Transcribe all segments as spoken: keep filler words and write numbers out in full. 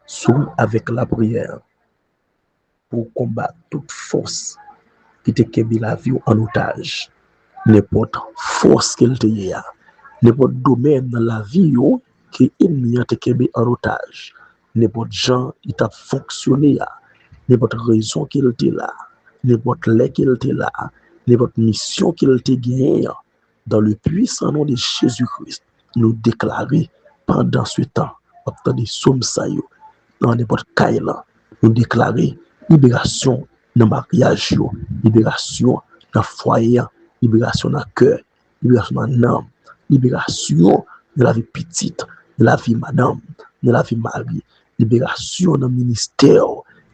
Sou avèk lapriyè pou w konbat tout fòs ki te kenbe lavi w an otaj. Nenpòt fòs ke l te ye a, nenpòt domèn nan lavi w ke ènmi an te kenbe an otaj, nenpòt jan li t ap fonksyone a, nenpòt rezon ke l te la, nenpòt lè ke l te la, nenpòt misyon ke l te genyen an, dans le puissant nom de Jésus-Christ, nou deklare pandan se tan, w ap tande sòm sa yo, nan nenpòt kay lan, nou deklare liberasyon nan maryaj yo, liberasyon nan fwaye an, liberasyon nan kè, liberasyon nan nanm, liberasyon nan lavi pitit, nan lavi madanm, nan lavi mari, liberasyon nan ministè,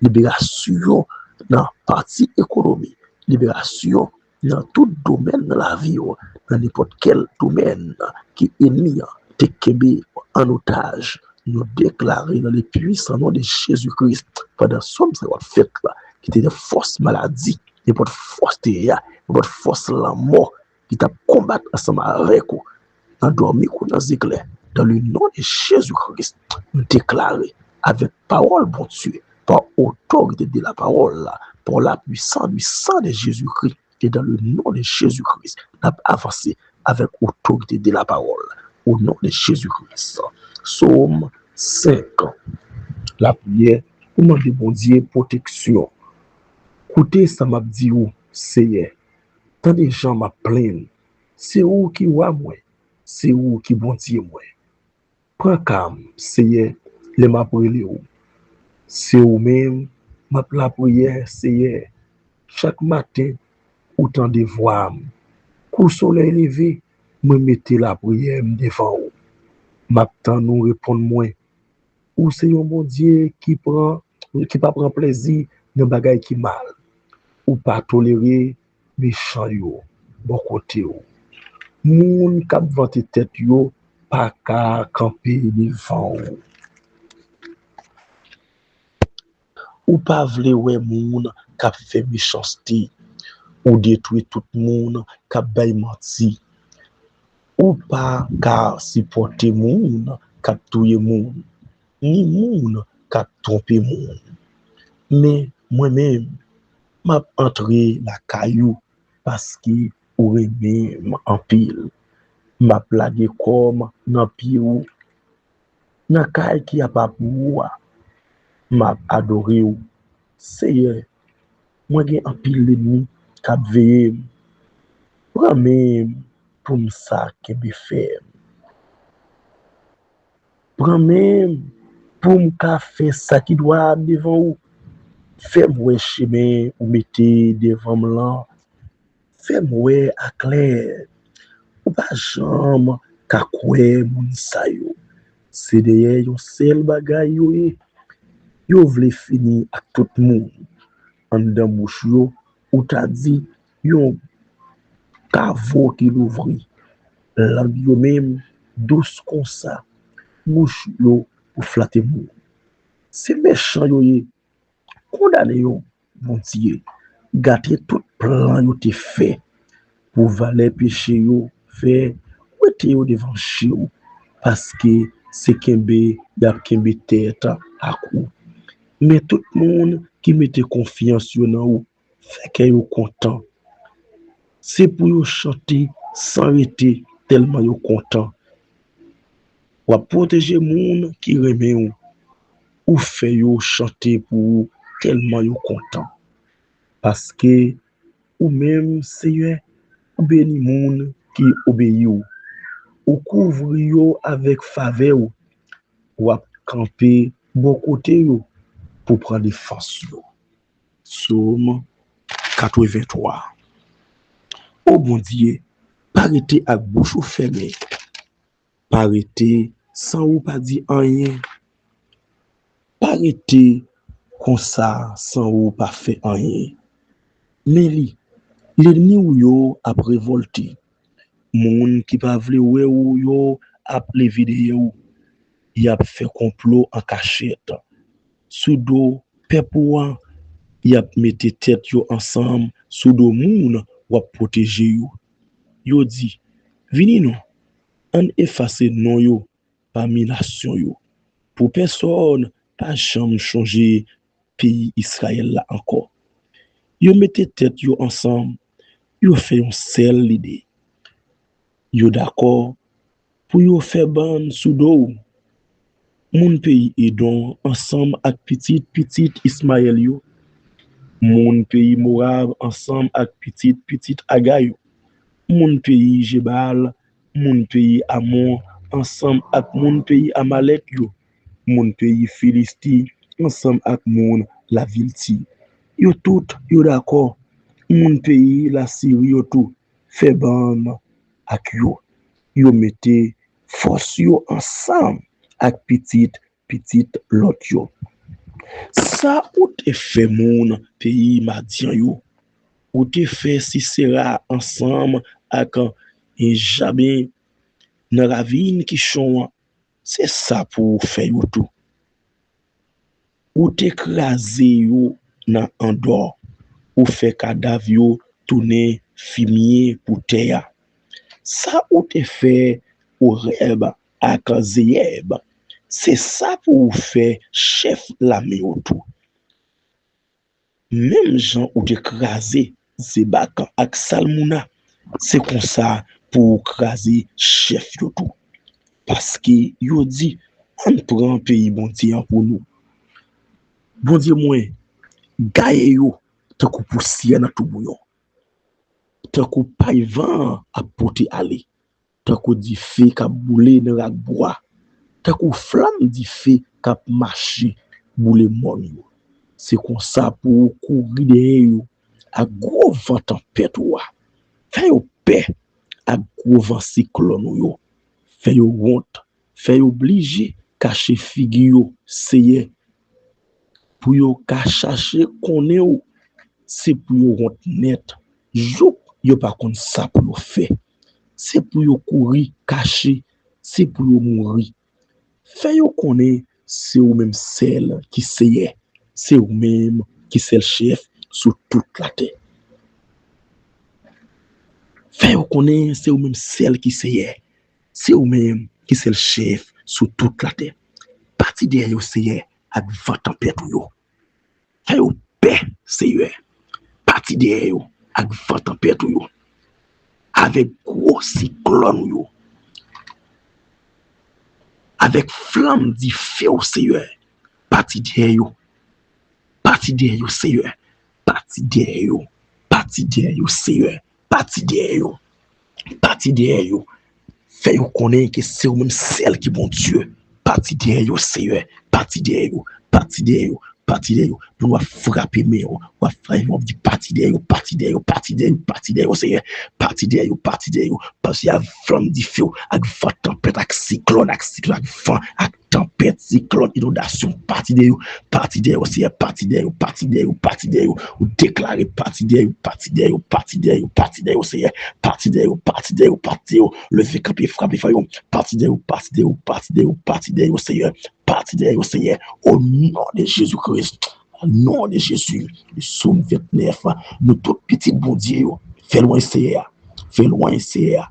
liberasyon nan pati ekonomi, liberasyon nan tout domèn nan lavi w, nan nenpòt kèl domèn ke ènmi an te kenbe an otaj, nou deklare dans le puissant nom de Jésus-Christ, pandan sòm sa yo ap fèt la, ki te de fòs maladi, nenpòt fòs te ye a, nenpòt fòs lanmò ki t ap konbat ansanm avèk ou, nan dòmi kou nan zeklè, dans le nom de Jésus-Christ, nou deklare avèk pawòl Bondye, pa otorite de lapawòl la, par la puissance du sang de Jésus-Christ, e dans le nom de Jésus-Christ, n ap avanse avèk otorite de lapawòl, au nom de Jésus-Christ. Sòm senk. Lapriyè pou mande Bondye pwoteksyon. Koute sa m ap di w, Seyè. Tande jan m ap plenn. Se ou ki wa mwen, se ou ki Bondye mwen. Pran ka m, Seyè, lè m ap rele w. Se ou menm m ap lapriyè, Seyè. Chak maten, ou tande vwa m. Kou solèy leve, mwen mete lapriyè m devan ou. M ap tann ou reponn mwen. Ou se yon Bondye ki pran, ki pa pran plezi nan bagay ki mal. Ou pa tolere mechan yo bò kote w. Moun k ap vante tèt yo pa ka kanpe devan ou. Ou pa vle wè moun k ap fè mechanste. Ou detwi tout moun k ap bay manti. Ou pa ka sipòte moun k ap touye moun, ni moun k ap twonpe moun. Men mwen menm, m ap antre lakay ou paske ou renmen m anpil. M ap lage kò m nan pye ou, nan kay ki apa pou ou a. M ap adore w. Seyè, mwen gen anpil lènmi k ap veye m. Pran men m pou m sa kenbe fèm. Pran men m pou m ka fè sa ki dwat devan ou. Fè m wè chemen ou mete devan m lan. Fè m wè aklè. Ou pa janm ka kwè moun sa yo. Se dèyè yon sèl bagay yo ye. Yo vle fini ak tout moun. Anndan bouch yo, ou ta di yon kavo ki louvri. Lang yo menm dous konsa. Bouch yo pou flate moun. Se mechan yo ye. Kondane yo, Bondye. Gate tout plan yo te fè pou valè peche yo fè wete yo devan je w, paske se kenbe y ap kenbe tèt ak ou. Men tout moun ki mete konfyans yo nan ou, fè kè yo kontan. Se pou yo chante san rete tèlman yo kontan. W ap pwoteje moun ki renmen w. Ou fè yo chante pou ou tèlman yo kontan. Paske ou menm, Seyè, ou beni moun ki obeyi w. Ou kouvri yo avèk favè w. W ap kanpe bò kote yo pou pran defans yo. Sòm katrevenntwa. O Bondye, pa rete ak bouch ou fèmen. Pa rete san ou pa di anyen. Pa rete konsa san ou pa fè anyen. Men li, lènmi w yo ap revòlte. Moun ki pa vle wè w yo ap leve dèyè w. Y ap fè konplo an kachèt. Sou do pèp ou a, y ap mete tèt yo ansanm sou do moun w ap pwoteje yo. Yo di, vini non, ann efase non yo pami nasyon yo, pou pèsòn pa janm chonje peyi Izrayèl la ankò. Yo mete tèt yo ansanm, yo fè yon sèl lide. Yo dakò pou yo fè bann sou do w. Moun peyi Edon ansanm ak pitit pitit Ismayèl yo, moun peyi Mowab ansanm ak pitit pitit Aga yo, moun peyi Jebal, moun peyi Amon ansanm ak moun peyi Amalèk yo, moun peyi Filisti ansanm ak moun lavil Ti. Yo tout yo dakò. Moun peyi Lasiri yo tou fè bann ak yo. Yo mete fòs yo ansanm ak pitit pitit Lòt yo. Sa ou te fè moun peyi Madyan yo, ou te fè Sisera ansanm ak Jaben nan ravin Kichon an, se sa pou ou fè yo tou. Ou te kraze yo nan Andò, ou fè kadav yo tounen fimye pou tè a. Sa ou te fè Orèb ak Zeyèb, se sa pou ou fè chèf lame yo tou. Menm jan ou te kraze Zebak ak Salmouna, se konsa pou ou kraze chèf yo tou. Paske yo di, ann pran peyi Bondye an pou nou. Bondye mwen, gaye yo tankou pousyè nan toubouyon, tankou pay van an ap pote ale, tankou dife k ap boule nan rak bwa, tankou flanm dife k ap mache boule mòn yo. Se konsa pou ou kouri dèyè yo ak gwo van tanpèt ou a. Fè yo pè ak gwo van siklòn ou yo. Fè yo wont, fè yo blije kache figi yo, Seyè, pou yo ka chache konnen w. Se pou yo wont nèt, jouk yo pa konn sa pou yo fè. Se pou yo kouri, kache, se pou yo mouri. Fè yo konnen se ou menm sèl ki Seyè, se ou menm ki sèl chèf sou tout latè. Fè yo konnen se ou menm sèl ki Seyè, se ou menm ki sèl chèf sou tout latè. Pati dèyè yo, Seyè, ak van tanpèt ou yo. Fè yo pè, Seyè. Pati dèyè yo ak van tanpèt ou yo, avèk gwo siklòn ou yo, avèk flanm dife w, Seyè. Pati dèyè yo. Pati dèyè yo, Seyè. Pati dèyè yo. Pati dèyè yo, Seyè. Pati dèyè yo. Pati dèyè yo. Fè yo konnen ke se ou menm sèl ki Bondye. Pati dèyè yo, Seyè. Pati dèyè yo. Pati dèyè yo. Pati dèyè yo. Pou w ap frape men w, w ap frape men w, w ap di, pati dèyè yo, pati dèyè yo, pati dèyè yo, pati dèyè yo, Seyè. Pati dèyè yo, pati dèyè yo. Pase ak flanm dife w, ak van tanpèt, ak siklòn, ak siklòn, ak van, ak tanpèt, siklòn, inondasyon, pati dèyè yo, pati dèyè yo, Seyè, pati dèyè yo, pati dèyè yo, pati dèyè yo. Ou deklare pati dèyè yo, pati dèyè yo, pati dèyè yo, pati dèyè yo, Seyè, pati dèyè yo, pati dèyè yo, pati dèyè yo. Leve kanpe, frape fè yo, pati dèyè yo, pati dèyè yo, pati dèyè yo, pati dèyè yo, Seyè, pati dèyè yo, Seyè. O non de Jezi Kris, o non de Jezi, le Sòm vennèf, nou tout pitit Bondye yo, fè lwanj Seyè a, fè lwanj Seyè a.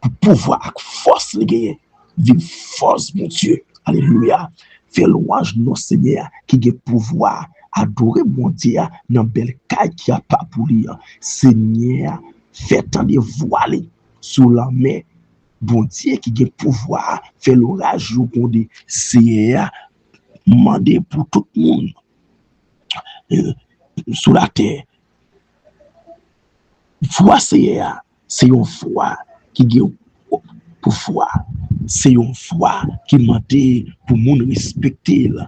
Pou pouvwa ak fòs li genyen. Viv fòs Bondye. Alelouya. Fè lwanj non Senyè a ki gen pouvwa. Adore Bondye a nan bèl kay ki apa pou li an. Senyè a fè tande vwa li sou lanmè. Bondye ki gen pouvwa a fè loraj yo gwonde. Senyè a mande pou tout moun, eh, sou latè. Vwa Senyè a se yon vwa ki gen pouvwa. Se yon vwa ki mande pou moun respekte l.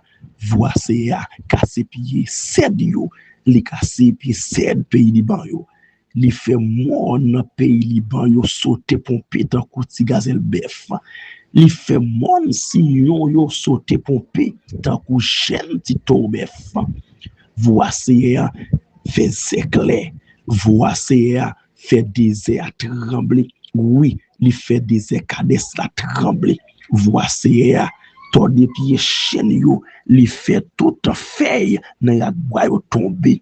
Vwa Senyè a kase pye sèd yo. Li kase pye sèd peyi Liban yo. Li fè mòn nan peyi Liban yo sote ponpe tankou ti gazèl bèf. Li fè mòn Siyon yo sote ponpe tankou jèn ti towo bèf. Vwa Senyè a fè zèklè. Vwa Senyè a fè dezè a tranble. Wi, li fè dezè Kadès la tranble. Vwa Senyè a tòde pye chèn yo. Li fè tout fèy nan rak bwa yo tonbe.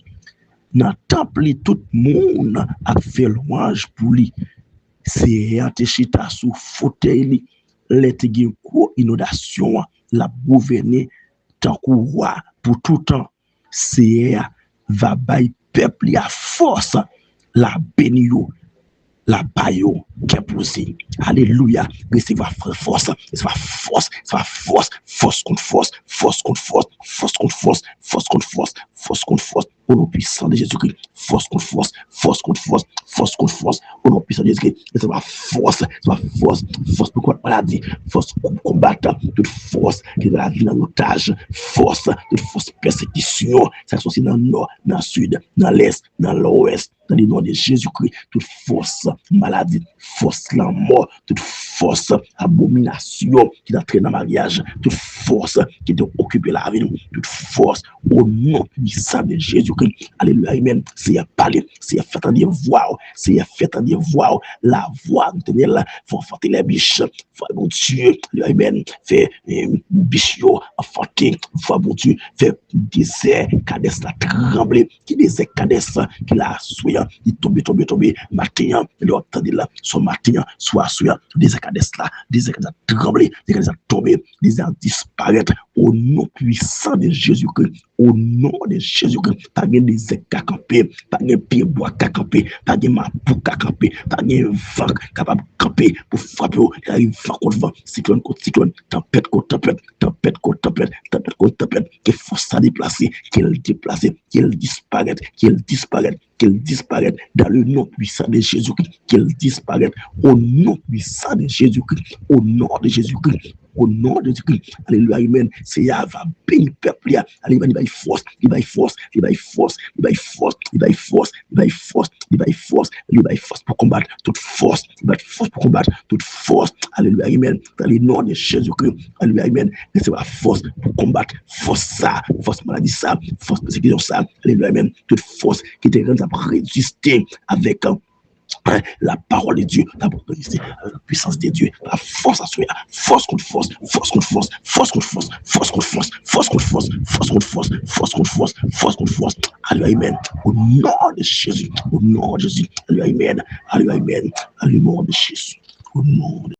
Nan tanp li, tout moun ap fè lwanj pou li. Senyè a te chita sou fotèy li lè te gen gwo inondasyon an. L ap gouvène tankou wa pou toutan. Seyè a va bay pèp li a fòs, l a beni yo, l a ba yo kè poze. Alelouya! Resevwa fòs, resevwa fòs, resevwa fòs, fòs kont fòs, fòs kont fòs, fòs kont fòs, fòs kont fòs, fòs kont fòs. O non pwisan de Jezikri, fòs kont fòs, fòs kont fòs, fòs kont fòs. O non pwisan de Jezikri, resevwa fòs, resevwa fòs, fòs pou konbat maladi, fòs pou konbat tout fòs ki nan lavi nan otaj, fòs, tout fòs pèsekisyon, sa soti nan nò, nan sid, nan lès, nan lwès, nan le non de Jezikri, tout fòs maladi, fòs lanmò, tout fòs abominasyon ki t antre nan maryaj, tout fòs ki te okipe lavi nou, tout fòs o non pwisan de Jezikri. Alelouya, amèn. Seyè, pale, Seyè, fè tande vwa w, Seyè, fè tande vwa w, lavwa Letènèl, fè anfante lè bich, fè Bondye, alelouya, amèn, fè eh, bich yo anfante, fè Bondye, fè dezè Kadès la tranble, ki dezè Kadès ki la aswè an, li tonbe, tonbe, tonbe, maten an, lè w ap tande l la, swa maten an, swa aswè an, dezè Kadès la, dezè Kadès la tranble, dezè Kadès la tonbe, dezè a disparèt, o non pwisan de Jezikri, o non de Jezikri, pa gen dezè k ka kanpe, pa gen pyebwa k ka kanpe, pa gen mapou k ka kanpe, pa gen van k kapab kanpe pou frape w, lè van kont van, siklòn kont siklòn, tanpèt kont tanpèt, tanpèt kont tanpèt, tanpèt kont tanpèt, ke fòs sa deplase, ke l deplase, ke l disparèt, ke l disparèt, ke l disparèt, dans le nom puissant de Jésus-Christ, ke l disparèt, o non pwisan de Jezikri, o non de Jezikri, o non de Jezikri. Alelouya, amèn. Seyè a va beni pèp li a. Alelouya, li bay fòs, li bay fòs, li bay fòs, li bay fòs, li bay fòs, li bay fòs, li bay fòs, li bay fòs pou konbat tout fòs, li bay fòs pou konbat tout fòs. Alelouya, amèn. Dans le nom de Jésus-Christ. Alelouya, amèn. Resevwa fòs pou konbat fòs sa, fòs maladi sa, fòs pèsekisyon sa. Alelouya, amèn. Tout fòs ki te rann ap reziste avèk, euh, la parole de Dieu, la parole de Dieu, la puissance de Dieu, la force à soi, force contre force, force contre force, force contre force, force contre force, force contre force, force contre force, force contre force, force contre force. Alelouya, amèn. Au nom de Jésus, au nom de Jésus, alelouya, amèn, alelouya, amèn, au nom de Jésus, au nom de